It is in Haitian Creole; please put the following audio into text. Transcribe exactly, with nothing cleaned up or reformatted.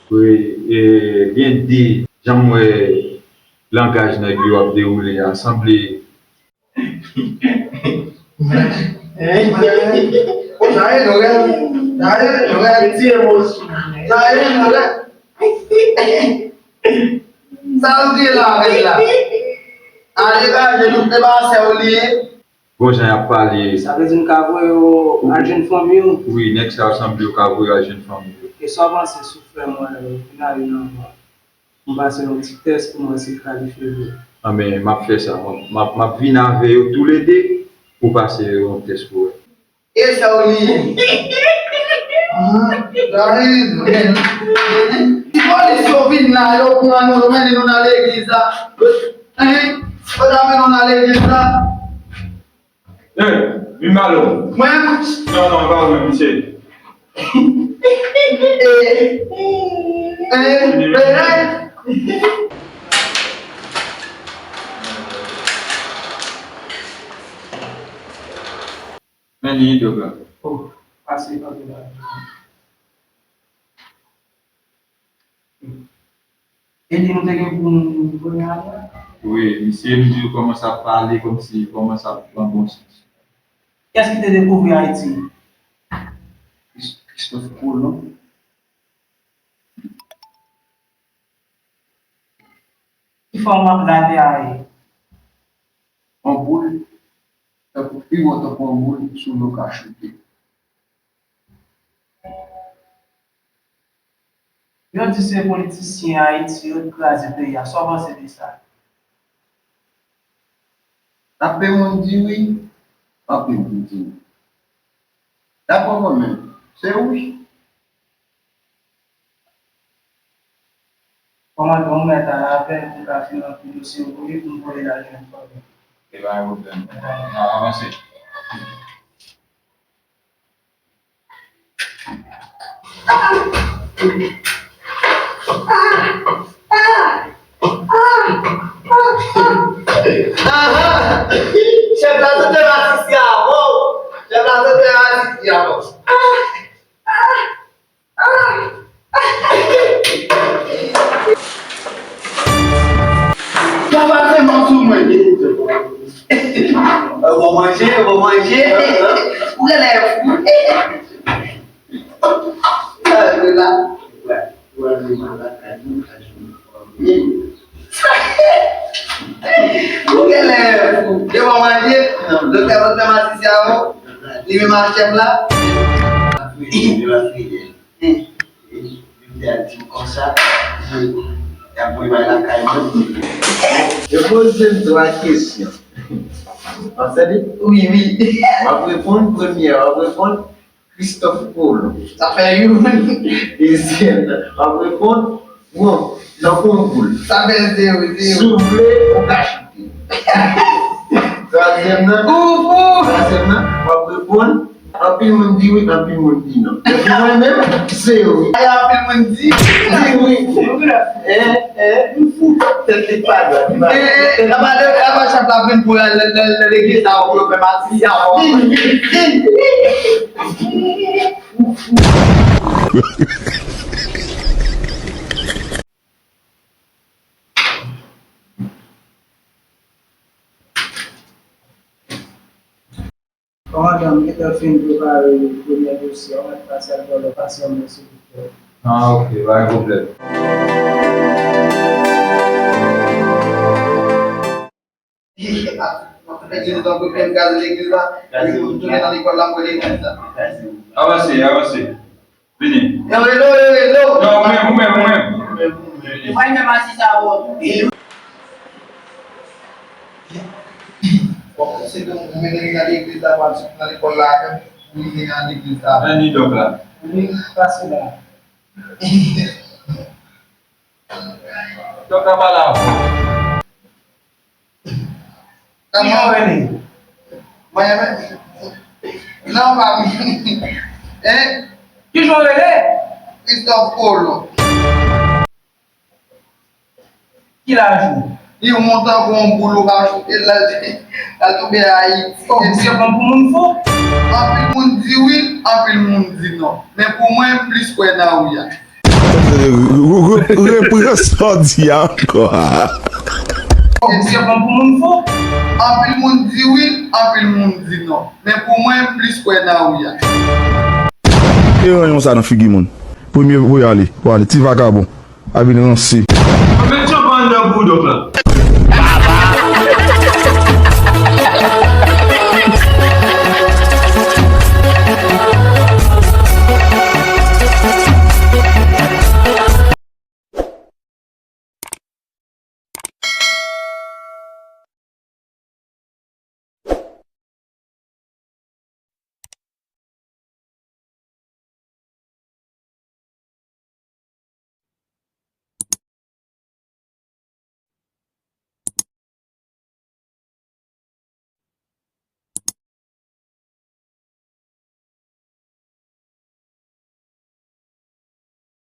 Wi, e, gen de jan m wè langaj nèg yo ap dewoule a, sanble. Sa ye, Lorel? Sa ye, Lorel? Ti emosyon. Sa ye, Lorel? Sa ou gen la avèk la? Ale gaje nou, se pa sè ou li ye. Bon jan y ap pale. Sa vle di m ka voye w al jwenn fanmi w? Wi, nèg sa yo sanble yo ka voye al jwenn fanmi yo. E sa w panse sou frè mwen, Finalin, anvan m pase yon ti tès pou m wè si l kalifye vre? Anben, m ap fè sa. M ap, m ap, m ap vin avè yo toulede pou pase yon tès pou wè. E sa w li ye? David, men. Ti polis yo vin la, yo pran nou, yo mennen nou nan legliz la. Hein? Yo ta mennen nou nan legliz la. Hey, mi malo. Mwen? Non, non, pa mwen, misye. Eh, eh, eh, eh. Men li dòk la. Oh, pase, pase la. E li nou te gen pou nou voye ale a? Wi, misye m di yo kòmanse ap pale kòmsi kòmanse ap pran bon sans. Kiyès ki te dekouvri Ayiti? Kris-, Christophe Colomb. Ki fòm map latè a ye? Yon boul, tankou pi wo tankou yon boul sou dlo ka choute. Yo di se politisyen Ayiti yo k kraze peyi a. Sa w panse de sa? Anpil moun di wi, anpil moun di non. Daprè mwen menm, se wi. Kòmandan, ou mèt al avè l pou l ka fin ranpli dosye w pou li, pou m voye l al jwenn fanmi l. E pa gen pwoblèm. N ap avanse. Aha! Chèf la sot fè masisi avè w. Chèf la sot fè masisi avè w. Sa va fè mal sou mwen. Bon manje, bon manje. Ou genlè fou. Sa vle la. Ou genlè fou. Yo bon manje. Doktè, doktè Masisi a bon. Li menm a chèf la. Li pa fidèl. Li te al di m konsa, y ap voye bay lakay mwen. Yo poze m twa kesyon. W ap tande? Wi, wi. W ap reponn premye a, w ap reponn Christophe Colomb. Sa fè youn. Dezyèm nan, w ap reponn, bon, nan konkou l. Sa fè zewo, zewo. Si w vle, ou ka choute. Twazyèm nan, ou fou! Twazyèm nan, w ap reponn, anpil moun di wi, anpil moun di non. Epi mwen menm, se wi. Ay, anpil moun di. Di wi. Eh, eh, ou fou. Tèt li pa dwat, li pa dwat. Eh, eh, la pa de, la pa chèf la vin pou nan, nan, nan legliz la, ou fè masisi a, ou. Vin, vin, vin. Kòmandan, m gentan fin prepare premye dosye a, ou mèt pase al bò lòt pasyè mwen, silvouplè. Ah, ok, pa gen pwoblèm. Legliz, donk, ou fè m kraze legliz la, epi m tounen nan lekòl la, m wè legliz la. Avanse, avanse. Vini. Yo, hello, yo, hello. Non, ou menm, ou menm, ou menm. Ou pa menm asiste avè w. Bon, se ke m mennen li nan legliz la, pou al sot nan lekòl la, pou li vin nan legliz la. Ann li dòk la. Wi, pase la. Dòk la pale avè w. Kijan w rele? Mwen, non, pa mwen. Hein? Kijan w rele? Christophe Colomb. Ki laj ou? Li montan kon yon boul ou ka choute l, l al tonbe Ayiti. Oh, misye pran pou moun fou? Anpil moun di wi, anpil moun di non. Men pou mwen, m plis kwè nan wi a. Repran sa w di a ankò. Epi yo pran pou moun fou. Anpil moun di wi, anpil moun di non. Men pou mwen, m plis kwè nan wi a. E ranyon sa nan figi moun. Premye pou y ale, pou ale, ti vakabon. A vin ranse. Mwen met chanpan anndan boudòk la.